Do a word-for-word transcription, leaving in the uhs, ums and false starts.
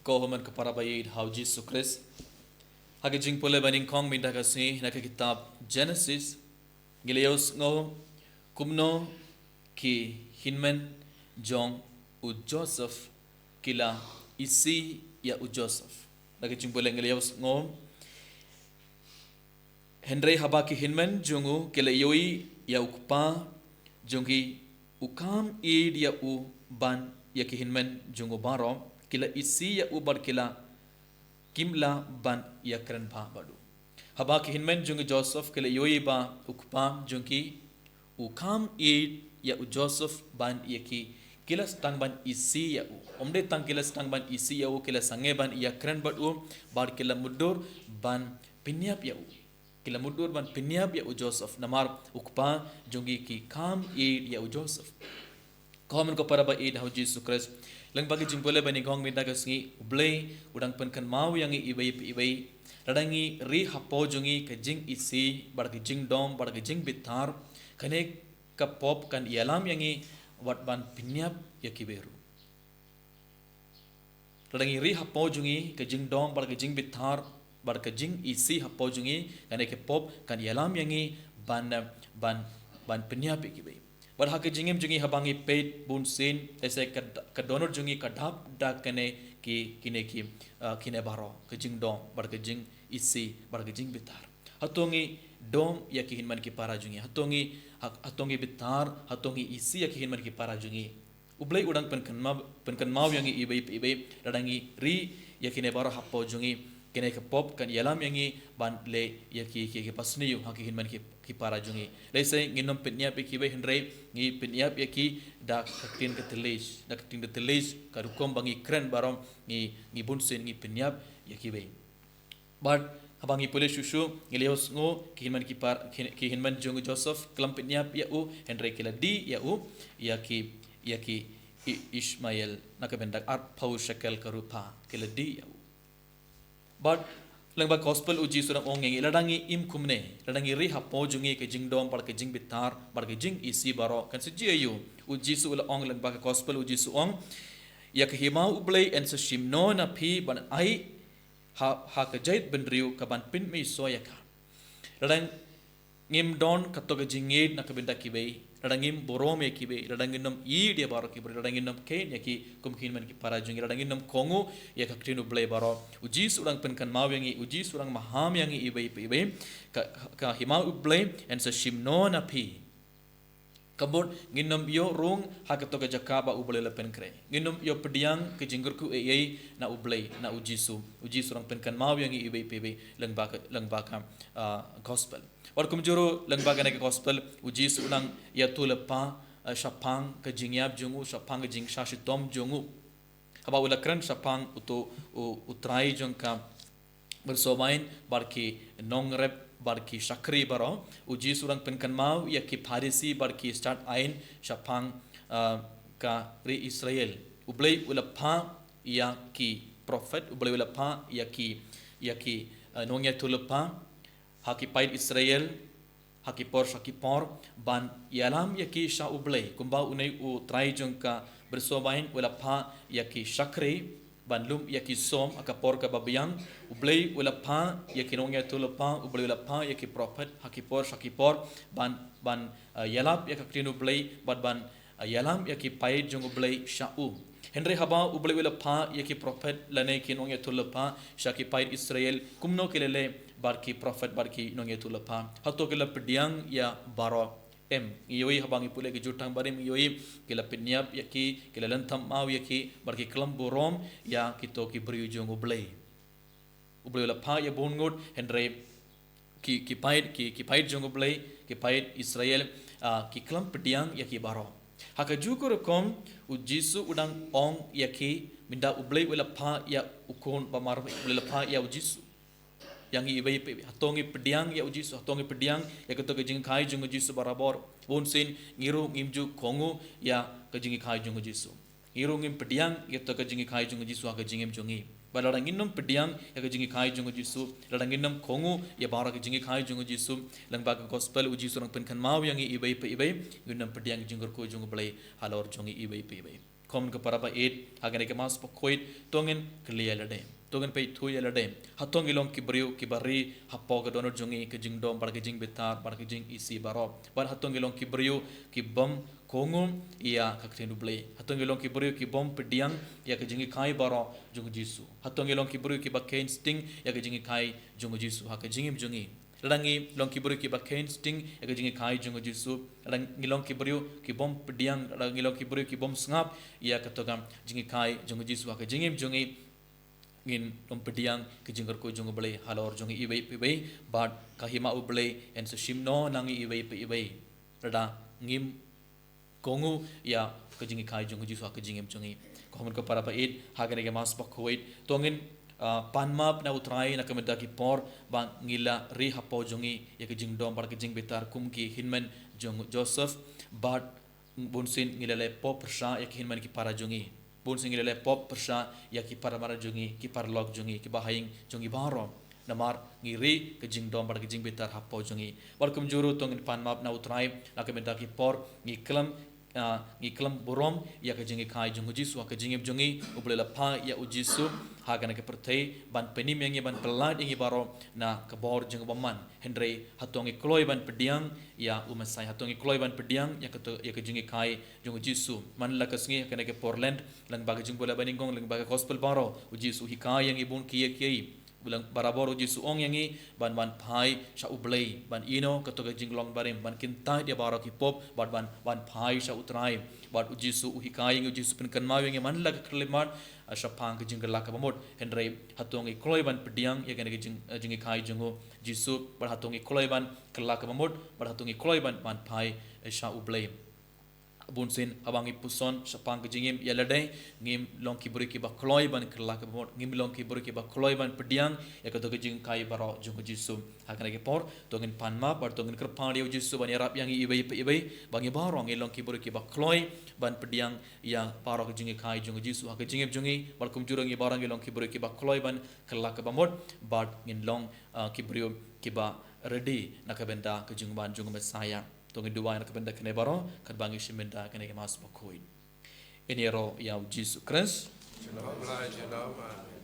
Ko hynmen ko para ba ïeit ha u Jisu Khrist. Ha ka jingpule ba nyngkong mynta ka sngi na ka kitab Genesis, ngi la ïohsngew kumno ki hynmen jong u Joseph ki la isih ïa u Joseph. Na ka jingpule ngi la ïohsngew, hynrei haba ki hynmen jong u ki la ïohi ïa u kpa jong ki, u kam ïeit ïa u ban ïa ki hynmen jong u baroh, ki la isih ïa u bad ki la, kim lah ban ïakren bha bad u. Haba ki hynmen jong u Joseph ki la ïohi ba u kpa jong ki, u kam ïeit ïa u Joseph ban ïa ki, ki la sdang ban isih ïa u. Ym dei tang ki la sdang ban isih ïa u, ki la sangeh ban ïakren bad u, bad ki la mutdur ban pynïap ïa u. Ki la mutdur ban pynïap ïa u Joseph namar u kpa jong ki ki kam ïeit ïa u Joseph. Ko hynmen ko para ba ïeit ha u Jisu Khrist. Lyngba ka jingpule ba nyngkong mynta ka sngi, u Blei u dang pynkynmaw ïa ngi iwei pa iwei. Lada ngi ri hapoh jong ngi ka jingisih, bad ka jingdom, bad ka jingbitar, kane ka pop kan ïalam ïa ngi wat ban pynïap ïa kiwei ruh. Lada ngi ri hapoh jong ngi ka jingdom, bad ka jingbitar, bad ka jingisih hapoh jong ngi, kane ka pop kan ïalam ïa ngi ban, ban, ban pynïap ïa kiwei. Bad ha ka jingim jong ngi haba ngi peit bunsien, lehse ka, ka dohnud jong ngi ka dap da kane ki, kine ki, ah, kine baroh, ka jingdom, bad ka jingisih, bad ka jingbitar. Hato ngi dom ïa ki hynmen ki para jong ngi, hato ngi, ha-, hato ngi bitar, hato ngi isih ïa ki hynmen ki para jong ngi. U Blei u dang pynkynmaw, pynkynmaw ïa ngi iwei pa iwei, lada ngi ri ïa kine baroh hapoh jong ngi, kine ka pop kan ïalam ïa ngi ban leh ïa ki, ki, ki basniew ha ki hynmen ki, ki para jong ngi. Lehse ngin ym pynïap ïa kiwei hynrei ngi pynïap ïa ki da ka ktien ka thylliej, da ka ktien ka thylliej, ka rukom ba ngi kren baroh ngi, ngi bunsien ngi pynïap ïa kiwei. Bad haba ngi pule shuh shuh, ngi la ïohsngew ki hynmen ki par, ki, ki hynmen jong u Joseph, khlem pynïap ïa u, hynrei ki la dih ïa u, ïa ki, ïa ki I-, Ishmael, na ka bynta arphew shekel ka rupa, ki la dih ïa u. Bad lyngba gospel u Jisu u dang ong ïa ngi, lada ngi im kumne, lada ngi ri hapoh jong ngi ka jingdom, bad ka jingbitar, bad ka jingisih baroh, kan sa jia ïa u. U Jisu u la ong lyngba ka gospel u Jisu u ong, ïa ka hima u Blei yn sa shim noh na phi ban ai ha, ha ka jaitbynriew kaban pynmih shuh ïa ka. Lada ngim don kato ka jingïeit na ka bynta kiwei, lada ngim burom ïa kiwei, lada ngin ym ïeit ïa baroh ki briew, lada ngin ym kheiñ ïa ki kum ki hynmen ki para jong ngi, lada ngin ym kohnguh ïa ka ktien u Blei baroh. U Jisu u dang pynkynmaw ïa ngi, u Jisu u dang maham ïa ngi iwei pa iwei, ka, ka hima u Blei yn sa shim noh na phi. Ka mut ngin ym ïoh rung ha kato ka jaka ba u Blei u la pynkhreh. Ngin ym ïoh pdiang ka jingkyrkhu ei ei na u Blei, na u Jisu. U Jisu u dang pynkynmaw ïa ngi iwei pa iwei lyngba ka, lyngba ka, ah, gospel. Wat kumjuh ruh lyngba kane ka gospel, u Jisu u dang ïathuhlypa, ah, shaphang ka jingïap jong u, shaphang ka jingshah shitom jong u. Haba u la kren shaphang uto u, u trai jong ka byrsoh waiñ, bad ki nongrep, bad ki shakri baroh, u Jisu u dang pynkynmaw ïa ki Pharisi, bad ki stad aiñ shaphang, ah, ka ri Israel. U Blei u la phah ïa ki prophet, u Blei u la phah ïa ki, ïa ki, ah, nongïathuhlypa ha ki paid Israel, ha ki por sha ki por, ban ïalam ïa ki sha u Blei. Kumba une u trai jong ka byrsoh waiñ u la phah ïa ki shakri ban lum ïa ki som ha ka por kaba biang, u Blei u la phah ïa ki nongïathuhlypa, u Blei u la phah ïa ki prophet ha ki por sha ki por, ban, ban, eh, ïalap ïa ka ktien u Blei, bad ban, eh, ïalam ïa ki paid jong u Blei sha u. Hynrei haba u Blei u la phah ïa ki prophet lane ki nongïathuhlypa sha ki paid Israel, kumno ki la leh bad ki prophet bad ki nongïathuhlypa? Hato ki la pdiang ïa baroh? Em, ngi ïohi haba ngi pule ki Jutang Barim ngi ïohi ki la pynïap ïa ki, ki la lynthem maw ïa ki, bad ki khlem burom ïa kito ki briew jong u Blei. U Blei u la phah ïa bun ngut, hynrei ki, ki paid, ki, ki paid jong u Blei, ki paid Israel, ah, ki khlem pdiang ïa ki baroh. Ha kajuh ka rukom, u Jisu u dang ong ïa ki, mynta u Blei u la phah ïa u Khun Bamar, u Blei u la phah ïa u Jisu. Ïa ngi iwei pa iwei, hato ngi pdiang ïa u Jisu, hato ngi pdiang ïa kato ka jinghikai jong u Jisu barabor? Bunsien ngi ruh ngim ju kohnguh ïa ka jinghikai jong u Jisu. Ngi ruh ngim pdiang ïa kato ka jinghikai jong u Jisu ha ka jingim jong ngi. Bad lada ngin ym pdiang ïa ka jinghikai jong u Jisu, lada ngin ym kohnguh ïa baroh ka jinghikai jong u Jisu, lyngba ka gospel u Jisu u dang pynkynmaw ïa ngi iwei pa iwei, ngin ym pdiang ka jingkyrkhu jong u Blei halor jong ngi iwei pa iwei. Kum ka para ba ïeit, ha kane ka Mass bakhuid, to ngin kylli ïa lade, to ngin peit thuh ïa lade. Hato ngi long ki briew kiba ri hapoh ka dohnud jong ngi, ka jingdom bad ka jingbitar bad ka jingisih baroh? Bad hato ngi long ki briew ki bym kohnguh ïa ka ktien U Blei? Hato ngi long ki briew ki bym pdiang ïa ka jinghikai baroh jong U Jisu? Hato ngi long ki briew kiba kheiñ sting ïa ka jinghikai jong U Jisu ha ka jingim jong ngi? Lada ngi long ki briew kiba kheiñ sting ïa ka jinghikai jong U Jisu, lada ngi long ki briew ki bym pdiang, lada ngi long ki briew ki bym sngap ïa kato ka jinghikai jong U Jisu ha ka jingim jong ngi, ngin ym pdiang ka jingkyrkhu jong U Blei halor jong ngi iwei pa iwei. Bad ka hima U Blei yn sa shim noh na ngi iwei pa iwei lada ngim kohnguh ïa ka jinghikai jong U Jisu ha ka jingim jong ngi. Ko hynmen ko para ba ïeit, ha kane ka Mass bakhuid, to ngin, ah, pan map na U Trai na ka bynta ki por ba ngi la ri hapoh jong ngi ïa ka jingdom bad ka jingbitar kum ki hynmen jong u Joseph. Bad bunsien ngi la leh pop pyrshah ïa ki hynmen ki para jong ngi. Bunsien ngi la leh pop pyrshah ïa ki para mara jong ngi, ki paralok jong ngi, ki bahaïing jong ngi baroh. Namar ngi ri ka jingdom bad ka jingbitar hapoh jong ngi. Bad kumjuh ruh to ngin pan map na U Trai na ka bynta ki por ngi khlem, ah, ngi khlem burom ïa ka jinghikai jong U Jisu ha ka jingim jong ngi. U Blei la phah ïa U Jisu ha kane ka pyrthei ban pynim ïa ngi, ban pyllait ïa ngi baroh na ka bor jong u bymman. Hynrei hato ngi kloi ban pdiang ïa u Messiah? Hato ngi kloi ban pdiang ïa kato, ïa ka jinghikai jong U Jisu? Man la ka sngi ha kane ka por Lent, lyngba ka jingbula banyngkong, lyngba ka gospel baroh, U Jisu u hikai ïa ngi bun kiei kiei. Lyngba barabor U Jisu u ong ïa ngi ban wan phai sha U Blei, ban ïehnoh kato ka jinglong barim, ban kyntait ïa baroh ki pop, bad ban wan phai sha U Trai. Bad U Jisu u hikai ïa ngi, U Jisu u pynkynmaw ïa ngi man la ka khyllipmat, ah, shaphang ka jingkylla kaba mut. Hynrei hato ngi kloi ban pdiang ïa kane ka jing, eh, jinghikai jong U Jisu? Bad hato ngi kloi ban kylla kaba mut? Bad hato ngi kloi ban wan phai, eh, sha U Blei? Bunsien haba ngi puson shaphang ka jingim ïa lade, ngim long ki briew kiba kloi ban kylla kaba mut, ngim long ki briew kiba kloi ban pdiang ïa kato ka jinghikai baroh jong U Jisu. Ha kane ka por to ngin pan map bad to ngin kyrpad ïa U Jisu ban ïarap ïa ngi iwei pa iwei, ba ngi baroh ngi long ki briew kiba kloi ban pdiang ïa baroh ka jinghikai jong U Jisu ha ka jingim jong ngi. Bad kumjuh ruh ngi baroh ngi long ki briew kiba kloi ban kylla kaba mut, bad ngin long, ah, ki briew kiba ready na ka bynta ka jingwan jong U Messiah. To ngin duwai na ka bynta kane baroh katba ngi shim bynta kane ka Mass bakhuid. Ngin ïaroh ïa U Jisu Khrist. Jylliew, jylliew.